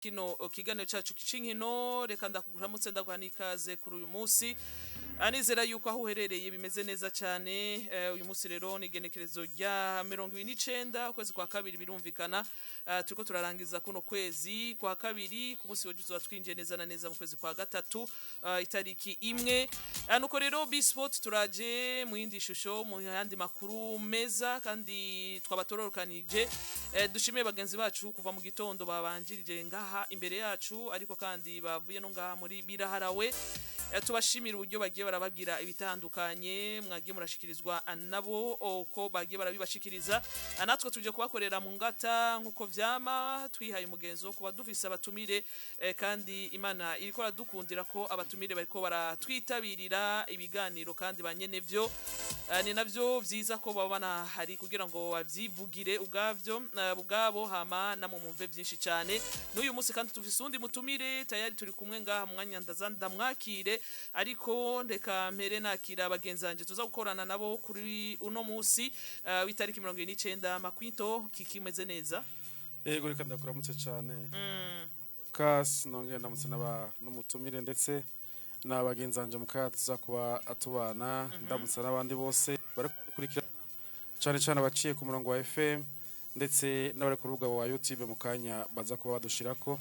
Kino kiganiro cacu c'inkino, reka ndakuramutse, ndaguha n'ikaze kuri uyu munsi. Anizera yuko aho uherereye bimeze neza cyane. Uyu munsi rero ni igenekerezo rya 29 ukwezi kwa kabiri. Birumvikana, turiko turarangiza kuno kwezi kwa kabiri. Ku munsi w'ejo tuzoba twinjiye neza na neza mu kwezi kwa gatatu, itariki 1. Nuko rero B-Sport turaje mu yindi shusho, mu yandi makuru meza kandi twabatororokanije. Dushimiye bagenzi bacu kuva mu gitondo babanjirije ngaha imbere yacu, ariko kandi bavuye no ngaha muri Biraharawe. Tubashimira uburyo bagiye barababwira ibitandukanye mwagiye murashikirizwa nabo, uko bagiye barabibashikiriza. Natwe tuje kubakorera mu ngata nkuko vyama twihaye umugenzo wo kuba dufise abatumire, kandi Imana iriko iradukundira ko abatumire bariko baratwitabirira ibiganiro kandi banyene vyo. Ni navyo vyiza ko baba banahari kugira ngo bavyivugire ubwavyo, ubwabo, hama namwe mumve vyinshi cyane. N'uyu munsi kandi tufise uwundi mutumire tayari turi kumwe ngaha mu mwanya ndaza ndamwakire, ariko ndeka mpere nakira bagenzi banje tuza gukorana nabo kuri uno munsi w'itariki 29. Makwinto kikimeze neza? Yego, reka ndakuramutse cyane kasi, nongeye ndamutse n'aba n'umutumire ndetse n'abagenzi banje mu kanya tuza kuba atubana. Ndamutse n'abandi bose bari kudukurikira, cyane cyane abaciye ku murongo wa FM ndetse n'abari ku rubuga rwa YouTube mu kanya baza kuba badushirako.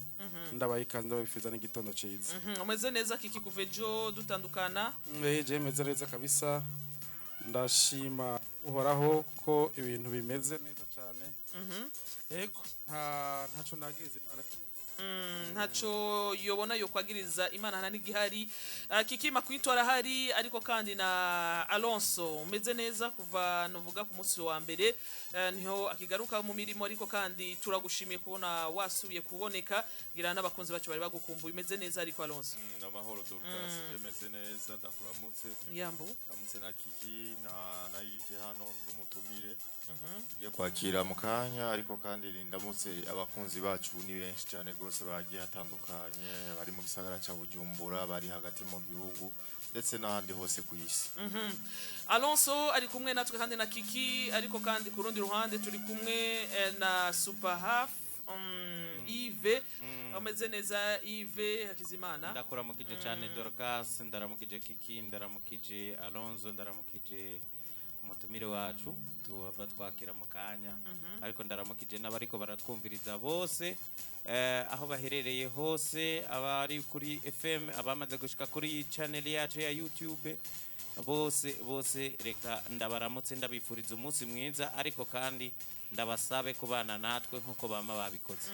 Ndabaha ikaze, ndababifuza n'igitondo ciza. Umeze neza Kiki, kuva ejo dutandukana? Je meze neza kabisa, ndashima Uhoraho ko ibintu bimeze neza cyane. Yego, ntaco nagize Imana. Ntaco yobona yokwagiriza Imana, nta n'igihari. Kiki Makwinto arahari, ariko kandi na Alonso umeze neza kuva nuvuga ku munsi wa mbere, niho akigaruka mu mirimo, ariko kandi turagushimiye kubona wasubiye kuboneka, ngira n'abakunzi bacu bari bagukumbuye. Umeze neza ariko, Alonso? Amahoro Dorcas, je meze neza, ndakuramutse. Yambu. Ndamutse na Kiki na Yves hano n'umutumire yo kwakira mu kanya, ariko kandi ndamutse abakunzi bacu, ni benshi cyane rwose bagiye hatandukanye, bari mu gisagara ca Bujumbura, bari hagati mu gihugu ndetse n'ahandi hose ku isi. Alonso ari kumwe natwe kandi na Kiki, ariko kandi ku rundi ruhande turi kumwe na Super Half, Yves. Ameze neza Yves Hakizimana? Ndakuramukije cyane Dorcas, ndaramukije Kiki, ndaramukije Alonso, ndaramukije umutumire wacu tuhava twakira mu kanya, ariko ndaramukije n'abariko baratwumviriza bose, aho baherereye hose, abari kuri FM, abamaze gushika kuri channel yacu ya YouTube, bose bose reka ndabaramutse, ndabifuriza umunsi mwiza, ariko kandi ndabasabe kubana natwe nk'uko bama babikoze.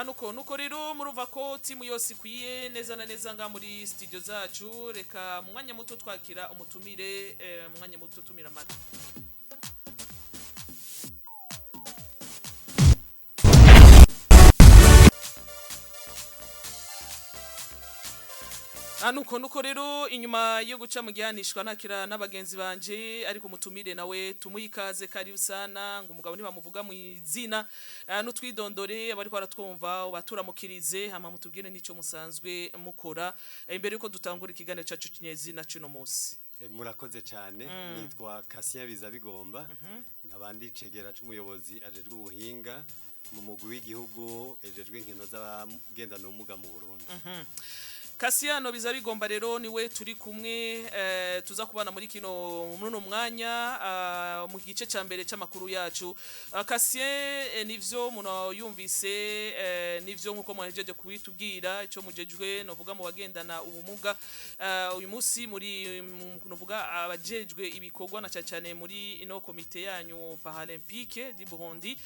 Nuko nuko rero murumva ko timu yose ikwiye neza na neza nga muri studio zacu. Reka mu mwanya muto twakira umutumire, mu mwanya muto tumira amata. Nuko nuko rero inyuma yo guca mu gihanishwa nakira n'abagenzi banje, ariko umutumire nawe tumuhe ikaze. Karibu sana. Ngo umugabo ntibamuvuga mu izina. N'utwidondore abariko baratwumva, baturamukirize, hama mutubwire n'ico musanzwe mukora, imbere yuko dutangura ikiganiro cacu kinyezi na cuno munsi. Murakoze cyane. Nitwa Kasien Bizabigomba, nkaba ndi icegera c'umuyobozi ajejwe ubuhinga mu mugwi w'igihugu ejejwe inkino z'abagendana ubumuga mu Burundi. Kasiyano Bizabigomba rero niwe turi kumwe, tuza kubana muri kino muri uno mwanya, mu gice ca mbere c'amakuru yacu. Kasien, nivyo umuntu yumvise, nivyo nkuko mwahejeje kubitubwira ico mujejwe novuga mu bagendana ubumuga. Uyu munsi muri novuga abajejwe ibikorwa na cane cane muri ino komite yanyu paralympique du Burundi.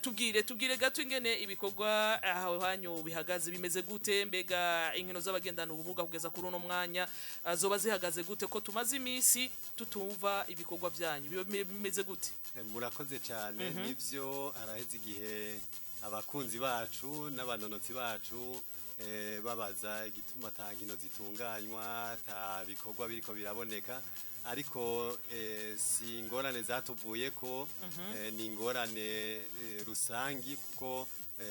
Tubwire gato ingene ibikorwa aho hanyu bihagaze, bimeze gute? Mbega inkino z'abagendana ubumuga kugeza kuri uno mwanya, zoba zihagaze gute, ko tumaze iminsi tutumva ibikorwa byanyu? Bimeze gute? Murakoze cyane. Nivyo, haraheze igihe abakunzi bacu n'abanonotsi bacu babaza igituma ata nkino zitunganywa, ata bikorwa biriko biraboneka, ariko si ingorane zatuvuyeko, ni ingorane rusangi, kuko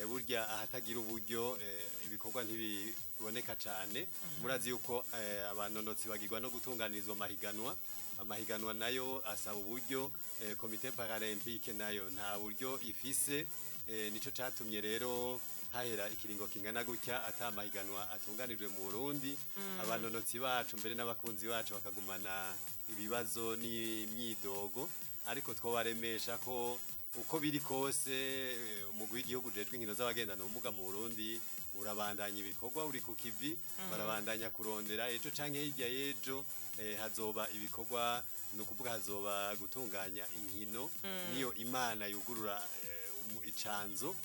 burya ahatagira uburyo ibikorwa ntibiboneka cyane. Murazi yuko abanonotsi bagirwa no gutunganirizwa amahiganwa, amahiganwa nayo asaba uburyo. Komite paralympique nayo nta buryo ifise, nico catumye rero hahera ikiringo kingana gutya atamahiganwa atunganijwe mu Burundi, abanonotsi bacu mbere n'abakunzi bacu bakagumana ibibazo n'imyidogo. Ariko twobaremesha ko uko biri kose, umugwi w'igihugu ujejwe inkino z'abagendana ubumuga mu Burundi urabandanya ibikorwa, uri ku kivi, barabandanya kurondera. Ejo canke hirya y'ejo hazoba ibikorwa, ni ukuvuga hazoba gutunganya inkino. Niyo Imana yugurura icanzo,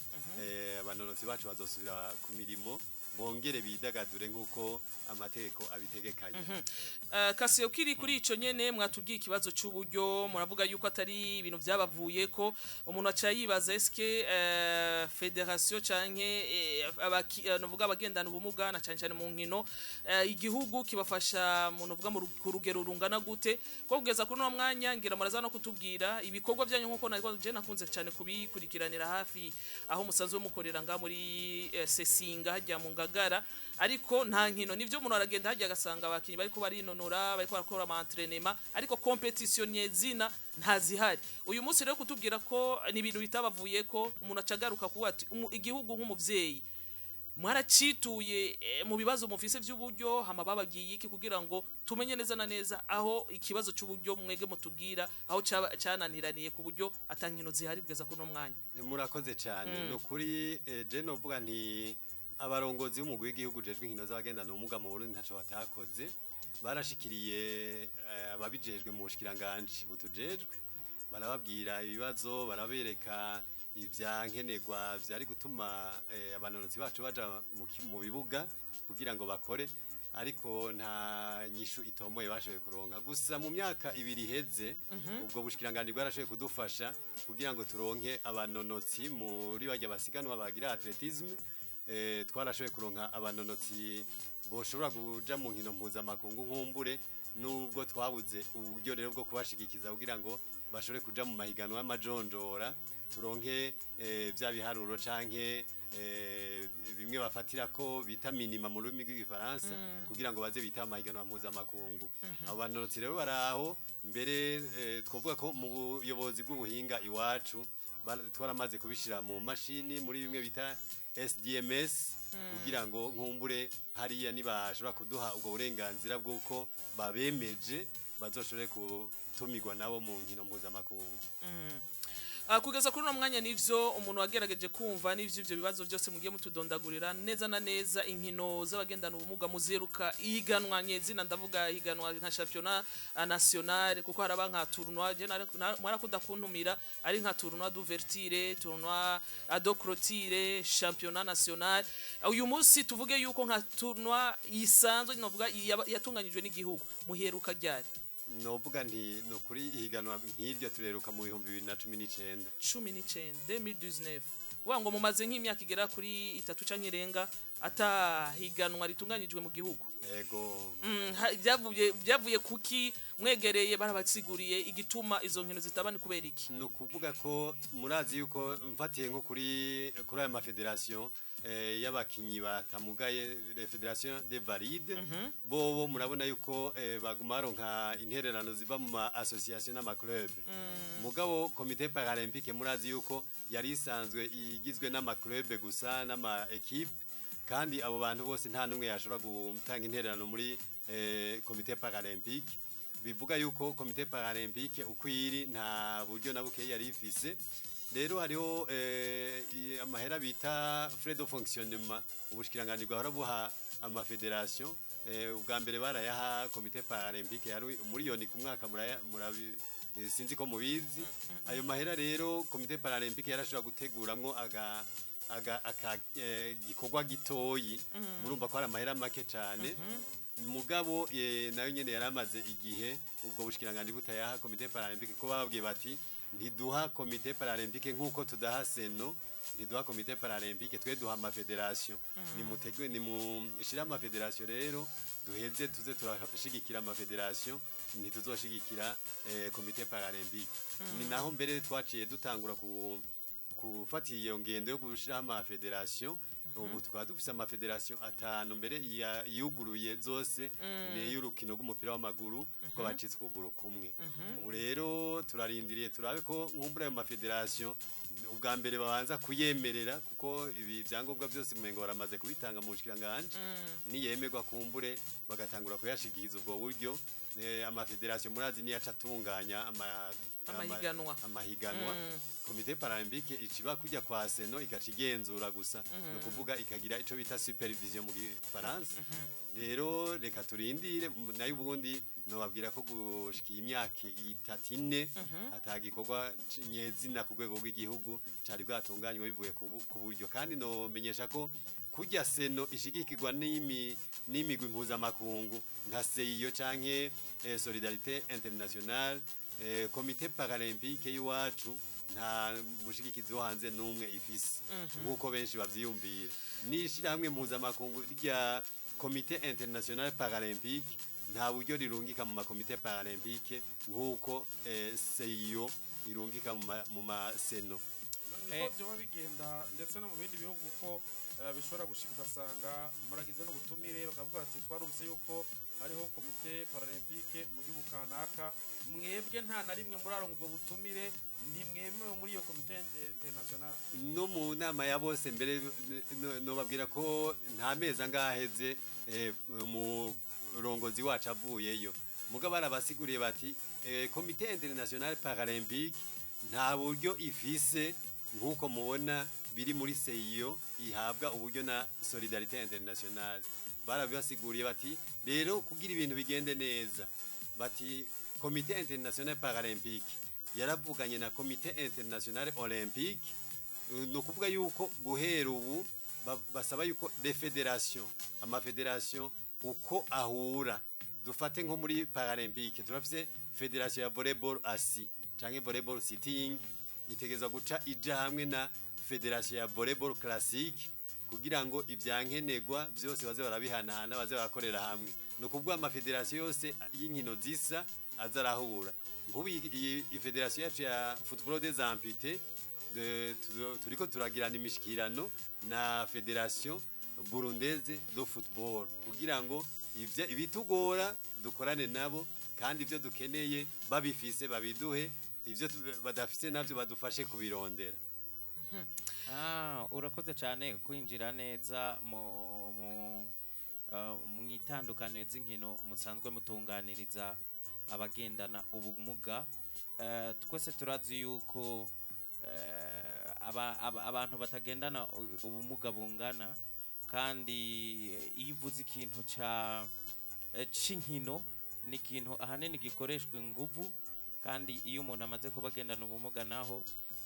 abanonotsi bacu bazosubira ku mirimo, bongere bidagadure nk'uko amategeko abitegekanya. Kasiyo, kiri kuri ico nyene, mwatubwiye ikibazo c'uburyo, muravuga yuko atari ibintu vyabavuye ko umuntu aca yibaza: eske fédération canke novuga abagendana ubumuga na cane cane mu nkino, igihugu kibafasha mu novuga ku rugero rungana gute? Ko kugeza kuri uno mwanya ngira muraza no kutubwira ibikorwa byanyu, nkuko nariko je nakunze cyane kubikurikiranira hafi aho musanzwe mukorera nga muri Sesinga hajya mu Ngagara, ariko nta nkino. Nivyo, umuntu aragenda hajya agasanga abakinyi bariko barinonora, bariko barakora ama entraînement, ariko compétition nyezina ntazihari. Uyu munsi rero kutubwira ko ni ibintu bitabavuye ko umuntu acagaruka kuba ati igihugu nk'umuvyeyi mwaracituye mu bibazo mufise vy'uburyo, hama bababwiye iki kugira ngo tumenye neza na neza aho ikibazo c'uburyo mwege mutubwira aho cananiraniye ku buryo ata nkino zihari kugeza kuno mwanya? Murakoze cyane. Ni ukuri, je novuga nti abarongozi b'umugwi w'igihugu ujejwe inkino z'abagendana ubumuga mu Burundi ntaco batakoze. Barashikiriye ababijejwe mu bushikiranganji butujejwe, barababwira ibibazo, barabereka ivyankenerwa vyari gutuma abanonotsi bacu baja mu bibuga kugira ngo bakore, ariko nta nyishu itomoye bashoboye kuronka. Gusa mu myaka 2 iheze, ubwo bushikiranganji bwarashoboye kudufasha kugira ngo turonke abanonotsi muri barya basiganwa bagira athlétisme. Twarashoboye kuronka abanonotsi boshobora kuja mu nkino mpuzamakungu. Nkumbure nubwo twabuze uburyo rero bwo kubashigikiza kugira ngo bashobore kuja mu mahiganwa y'amajonjora, turonke vya biharuro canke bimwe bafatira ko bita minima mu rurimi rw'igifaransa kugira ngo baze bita amahiganwa mpuzamakungu. Abo banonotsi rero baraho. Mbere twovuga ko mu buyobozi bw'ubuhinga iwacu twaramaze kubishira mu mashini muri bimwe bita SDMS, kugira ngo nkumbure hariya nibashobora kuduha ubwo burenganzira bw'uko babemeje, bazoshobore gutumirwa nabo mu nkino mpuzamakungu. Kugeza kuri uno mwanya, nivyo, umuntu wagerageje kumva n'ivyo ivyo bibazo byose mugiye mutudondagurira neza na neza, inkino z'abagendana ubumuga muzeruka iganwa nyezina, ndavuga iganwa nka championnat national, kuko haraba nka tournoi, je mwarakunda kuntumira, ari nka tournoi d'ouverture, tournoi de clôture, championnat national. Uyu munsi tuvuge yuko nka tournoi isanzwe, novuga yatunganyijwe n'igihugu, muheruka ryari? Novuga nti ni ukuri ihiganwa nk'iryo tureruka mu 2019. 19, 2019. Wa ngo mumaze nk'imyaka igera kuri 3 canke irenga atahiganwa ritunganyijwe mu gihugu. Ego. Byavuye kuki? Mwegereye barabasiguriye igituma izo nkino zitaba ni kubera iki? Ni ukuvuga ko murazi yuko mfatiye nko kuri aya mafédération y'abakinyi batamugaye, les fédérations des valides, bobo murabona yuko baguma baronka intererano ziva mu ma association n'ama club. Mugabo comité paralympique murazi yuko yari isanzwe igizwe n'ama club gusa n'ama équipe, kandi abo bantu bose nta n'umwe yashobora gutanga intererano muri comité paralympique. Bivuga yuko comité paralympique uko iri nta buryo na buke yari ifise. Rero hariho amahera bita frais de fonctionnement ubushikiranganji bwahora buha amafédération. Ubwa mbere barayaha comité paralympique, yari 1 miliyoni ku mwaka. Murabi, sinzi ko mubizi ayo mahera. Rero comité paralympique yarashobora guteguramwo aga aga aka gikorwa gitoyi. Murumva ko ari amahera make cyane. Mugabo nayo nyene yaramaze igihe ubwo bushikiranganje butayaha comité paralympique, ko bababwiye bati ntiduha comité paralympique nkuko tudaha seno, ntiduha comité paralympique, twe duha amafédération. Nimutegwe ni mu ishira amafédération rero duheze tuze turashigikira amafédération, ntituzoshigikira comité paralympique. Ni naho mbere twaciye dutangura ku gufata iyo ngendo yo gushiraho amafédération. Ubu tukaba dufise amafederasiyo atanu mbere yuguruye zose, ni y'urukino rw'umupira w'amaguru rw'abacitse ukuguru kumwe. Ubu rero turarindiriye turabe ko nkumbura ayo mafederasiyo ubwa mbere babanza kuyemerera, kuko ibi byangombwa byose umengo baramaze kubitanga mu bushikiranganji. Niyemerwa, kumbure bagatangura kuyashigikiza ubwo buryo. Amafederasiyo murazi niyo aca atunganya Amahiganwa. Amahiganwa. Komite paralympique iciba kujya kwa CNO, igaca igenzura gusa, ni ukuvuga ikagira ico bita supervision mu gifaransa. Rero reka turindire. Nayo ubundi nobabwira ko gushika iyi myaka itatu ine atagikorwa nyezina ku rwego rw'igihugu cari bwatunganywe bivuye ku buryo. Kandi nomenyesha ko kurya CNO ishigikirwa n'imigwi mpuzamakungu nka CIO canke Solidarité Internationale, Komite Paralympique y'iwacu nta mushigikizi wo hanze n'umwe ifise nk'uko benshi bavyiyumvira. N'ishirahamwe mpuzamakungu rya Komite Internationale Paralympique nta buryo rirungika mu makomite paralympique nk'uko CIO irungika mu ma CNO. Niko byoba bigenda ndetse no mu bindi bihugu ko bishobora gushika ugasanga muragize n'ubutumire, bakavuga bati twarumvise yuko hariho komite paralympique mu gihugu kanaka, mwebwe nta na rimwe muraronka ubwo butumire, ntimwemewe muri iyo komite internationale? No mu nama ya bose mbere nobabwira ko nta mezi angaheze umurongozi wacu avuyeyo, mugabo barabasiguriye bati Komite Internationale Paralympique nta buryo ifise nk'uko mubona biri muri CIO ihabwa uburyo na Solidarité Internationale. Barabibasiguriye bati rero kugira ibintu bigende neza, bati Komite Internationale Paralympique yaravuganye na Komite Internationale Olympique. Ni ukuvuga yuko guhera ubu basaba yuko des fédérations, amafederasiyo uko ahura, dufate nko muri paralympique turafise fédération ya volleyball assis canke volleyball sitting, itegerezwa guca ija hamwe na fédération ya volleyball classique kugira ngo ivyankenerwa byose baze barabihanahana, baze barakorera hamwe. Ni ukuvuga amafederasiyo yose y'inkino zisa aza arahura. Nk'ubu iyi fédération yacu ya football des amputés turiko turagirana imishikirano na Fédération Burundaise de Football kugira ngo ibitugora dukorane nabo, kandi ivyo dukeneye babifise babiduhe, ivyo badafise navyo badufashe kubirondera. Ah, urakoze cyane kwinjira neza mu itandukaniro z'inkino musanzwe mutunganiriza abagendana ubumuga. Twese turazi yuko abantu batagendana ubumuga bungana, kandi iyo uvuze ikintu ca c'inkino ni ikintu ahanini gikoreshwa inguvu, kandi iyo umuntu amaze kuba agendana ubumuga naho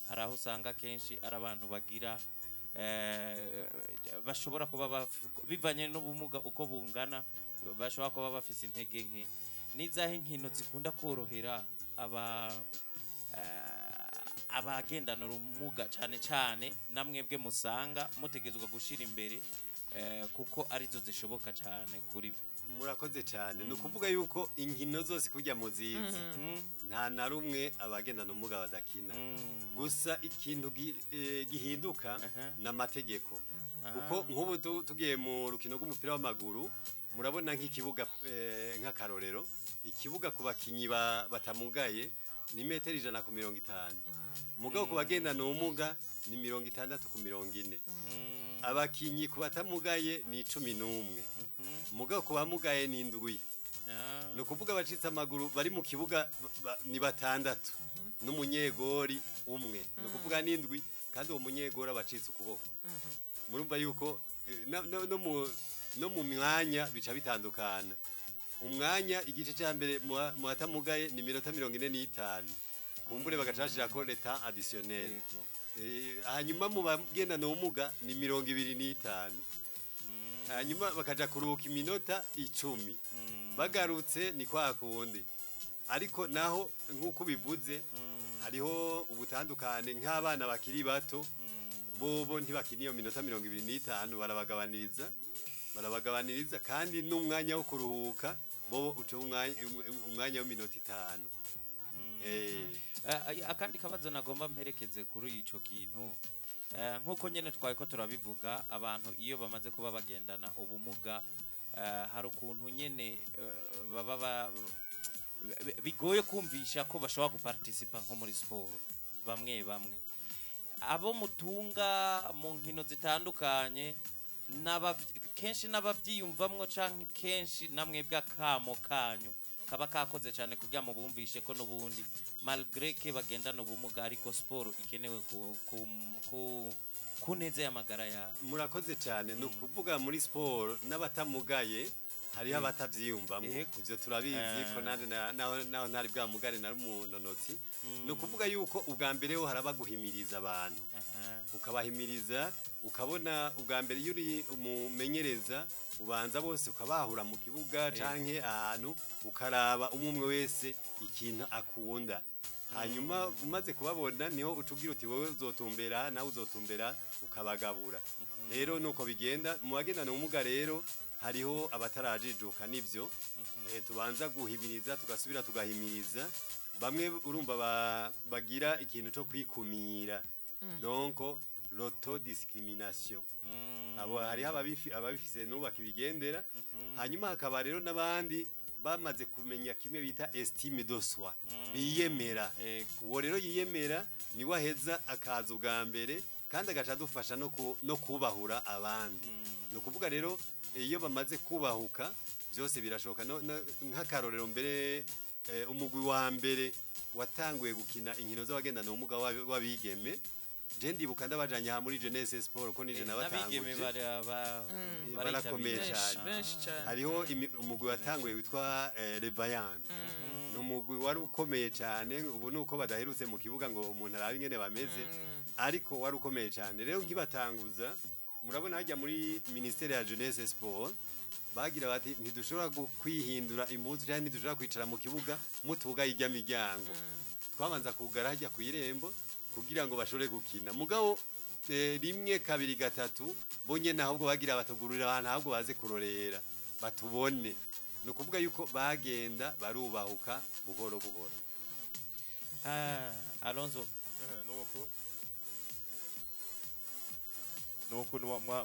hari aho usanga kenshi ari abantu bagira bashobora kuba bivanye n'ubumuga uko bungana, bashobora kuba bafise intege nke. N'izahe inkino zikunda korohera abagendana ubumuga cyane cyane, namwebwe musanga mutegerezwa gushira imbere kuko arizo zishoboka cyane kuri bo? Murakoze cyane. Ni ukuvuga yuko inkino zose kurya muzizi nta na rumwe abagendana ubumuga badakina. Gusa ikintu gihinduka ni amategeko, kuko nk'ubu tugiye mu rukino rw'umupira w'amaguru, murabona nk'ikibuga, nk'akarorero, ikibuga ku bakinyi batamugaye ni metero 100 ku 50, mugabo ku bagendana ubumuga ni 60 ku 40. Abakinyi ku batamugaye ni 11, mugabo ku bamugaye ni indwi. Ni ukuvuga abacitse amaguru bari mu kibuga ni batandatu n'umunyegori umwe, ni ukuvuga n'indwi, kandi uwo munyegori aba acitse ukuboko. Murumva yuko no mu mwanya bica bitandukana. Umwanya igice cya mbere mu batamugaye ni iminota 45, kumbure bagaca bashirako le temps additionnel. Hanyuma mu bagendana ubumuga ni 25, hanyuma bakaja kuruhuka iminota 10, bagarutse ni kwa kundi. Ariko naho nk'uko ubivuze hariho ubutandukane, nk'abana bakiri bato bobo ntibakina iyo minota 25, barabagabaniriza, kandi n'umwanya wo kuruhuka bobo uca umwanya w'iminota 5. Akandi kabazo nagomba mperekeze kuri ico kintu. Nk'uko nyene twari ko turabivuga, abantu iyo bamaze kuba bagendana ubumuga, hari ukuntu nyene baba bigoye kumvisha ko bashobora guparticipa nko muri siporo. Bamwe bamwe abo mutunga mu nkino zitandukanye kenshi n'abavyiyumvamwo, canke kenshi namwebwe akamo kanyu kaba kakoze cyane kugira ngo bumvishe ko n'ubundi malgré que bagendana ubumuga, ariko siporo ikenewe ku neza y'amagara yabo. Murakoze cyane. Ni ukuvuga muri siporo n'abatamugaye hariho abatabyiyumvamo. Ibyo turabizi ko nande naho ntari bwamugare, nari umunonotsi. Ni ukuvuga yuko ubwa mbere ho haraba guhimiriza abantu, ukabahimiriza, ukabona ubwa mbere iyo uri umumenyereza ubanza bose ukabahura mu kibuga canke ahantu, ukaraba umwe umwe wese ikintu akunda. Hanyuma umaze kubabona niho ucugira uti: "Wowe uzotumbera aha, nawe uzotumbera," ukabagabura. Rero nuko bigenda mu bagendana ubumuga. Rero hariho abatarajijuka, nivyo, tubanza guhimiriza, tugasubira tugahimiriza. Bamwe urumva bagira ikintu cyo kwikumira, donc l'autodiscrimination. Abo hariho ababifise n'ubu bakibigendera. Hanyuma hakaba rero n'abandi bamaze kumenya kimwe bita estime de soi, biyemera. Uwo rero yiyemera niwe aheza akaza ubwa mbere, kandi agaca adufasha no kubahura abandi. Ni ukuvuga rero iyo bamaze kubahuka byose birashoboka. Nk'akarorero mbere, umugwi wa mbere watanguye gukina inkino z'abagendana ubumuga w'abigeme, je ndibuka ndabajanye aha muri Jeunesse Sport, ko nije N'abigeme nabatanguje. Baritabira. Barakomeye Benshi cyane. Benshi cyane. Hariho umugwi watanguye witwa Levayan. Ni umugwi wari ukomeye cyane. Ubu nuko badaherutse mu kibuga ngo umuntu arabe ingene bameze, ariko wari ukomeye cyane. Rero nkibatanguza, murabona hajya muri ministère ya Jeunesse Sport bagira bati: "Ntidushobora kwihindura impuzu cyangwa ntidushobora kwicara mu kibuga mutugaye ijya miryango." Twabanza kugara hajya ku irembo kugira ngo bashobore gukina. Mugabo rimwe, kabiri, gatatu, bonye ahubwo bagira batugurira ahantu, ahubwo baze kurorera batubone. Ni ukuvuga yuko bagenda barubahuka buhoro buhoro. Ah, Alonso. Nuko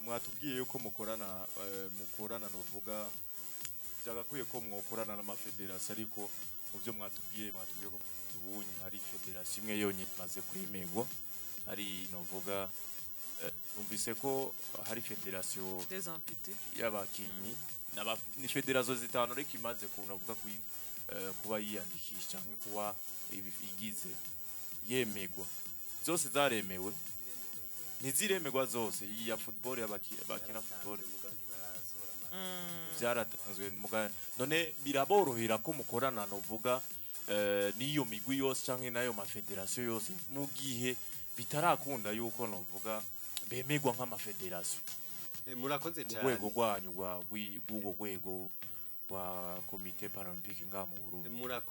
mwatubwiye yuko mukorana, novuga byagakwiye ko mwokorana n'amafederasiyo, ariko mu byo mwatubwiye ko ubunye hari federasiyo imwe yonyine imaze kwemerwa, ari novuga numvise ko hari federasiyo des amputés y'abakinyi ni federasiyo zitanu, ariko imaze kunavuga kuba yiyandikisha cyangwa kuba igize yemegwa. Zose zaremewe? Ntiziremegwa zose? Iyi ya football bakina football byaratanzwe. None biraborohera ko mukorana, novuga n'iyo migwi yose canke n'ayo mafederasiyo yose, mu gihe bitarakunda yuko novuga bemegwa nk'amafederasiyo? Murakoze Mu cyane. rwego rwanyu rw'urwo rwego rwa komite paralympique ngaha mu Burundi. Murakoze.